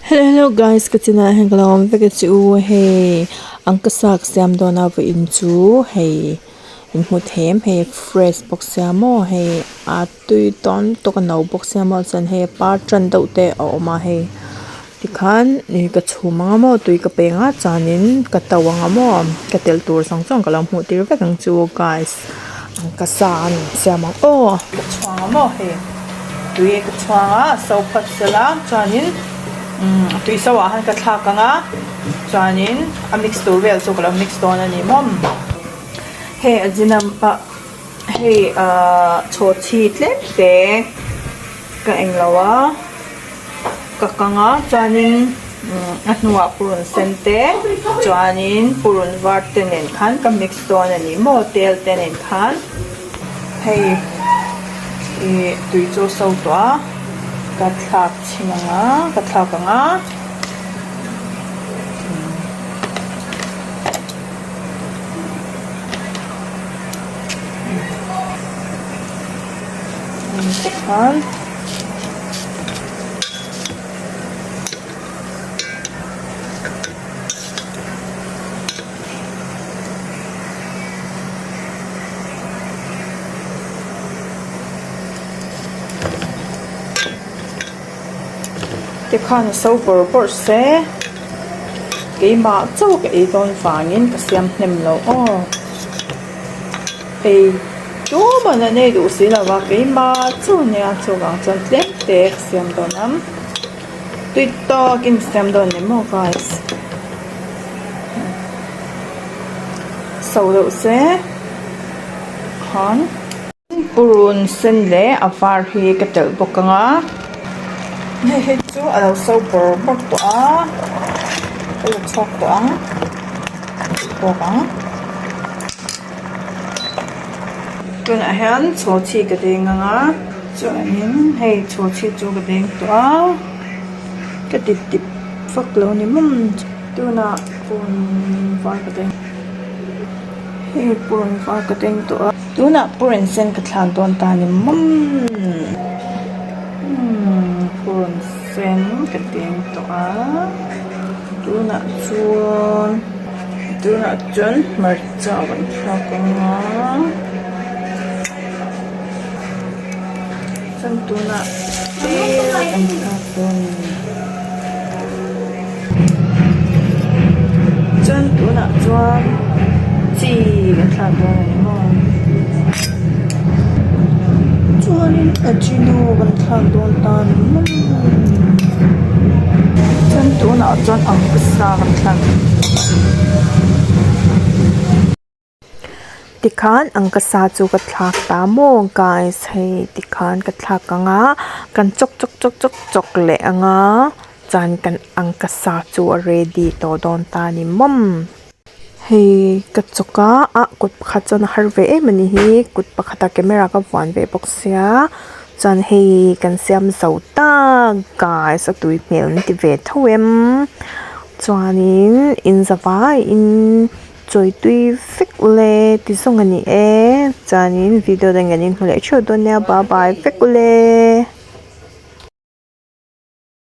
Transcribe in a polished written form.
Hello hello guys ka chinah hian ka lo awm vek a che u hei angka sa ka siam dawn a vawiin chu hei in hmu thei em hei fresh bawk sia maw hei a tui tawn tawk a no bawk sia maw chuan hei a par tan deuh te a awm a hei tikhan ih ka chhum anga maw tui ka pe anga chuanin ka to anga maw ka telh tur zawng zawng ka lo hmuh tir vek ang chu guys angka sa an siam ang aw ka chhuang a maw hei. Tui ka chhuang a, so phawt sela chuanin umm tui so ah han ka thlak ang a chuanin a mix tur vel chu ka lo mix dawn a ni maw. Hei a zinam ah hei ahh chhawhchhi tlem te ka englo a ka kang a chuanin umm a hnuah purun sen te chuanin purun var te nen khan ka mix dawn a ni maw tel te nen khan. Hei ih tui chu a so tawh a ka thlak chhin ang a ka thlak ang a tikhan. Tikhan a so bawrh bawrh se keimah chauh ka ei dawn vangin ka siam hnem lo aw ei tuman an ei duh si lo va keimah chauh ania chuvang chuan tlem te ka siam dawn ang. Tui tawkin siam dawn ni maw guys so deuh se khan purun sen leh a var hi ka telh bawk ang a hei hi chu a lo so bawrh bawrh tawh a ka la chhuak tawh ang bawk ang tunah hian chhawchhi ka deng ang a. Chuanin hei chhawchhi chu ka beng tawh a ka ti dip vak lo ni mawm tunah purun var ka beng hei purun var ka beng tawh a tunah purun sen ka thlak dawn ta ni mawm umm purun sen ka beng tawh a tunah chuan tunah chuan hmarcha kan thlak ang a. Chuan tunah tel kan thlak dawn a ni. Chuan tunah chuan chi kan thlak dawn a ni maw. Chuanin ajino kan thlak dawn ta a ni maw. Chuan tunah chuan angkasa kan thlak. Tikhan angkasa chu ka thlak ta maw guys hei tikhan ka thlak ang a kan chawk chawk chawk chawk chawk leh ang a chuan kan angkasa chu a ready tawh dawn ta a ni mawm. Hei ka chawk a ah kut pakhat chuan a har ve em a ni hi kut pakhat ah camera ka vuan ve bawk sia chuan hei kan siam zo ta guys a tui hmel an ti ve tho em chuanin in zavaiin. Chawi tui vek ule ti zawng a ni e chuanin video dang kan inhmu leh theuh dawn nia bye bye vek ule.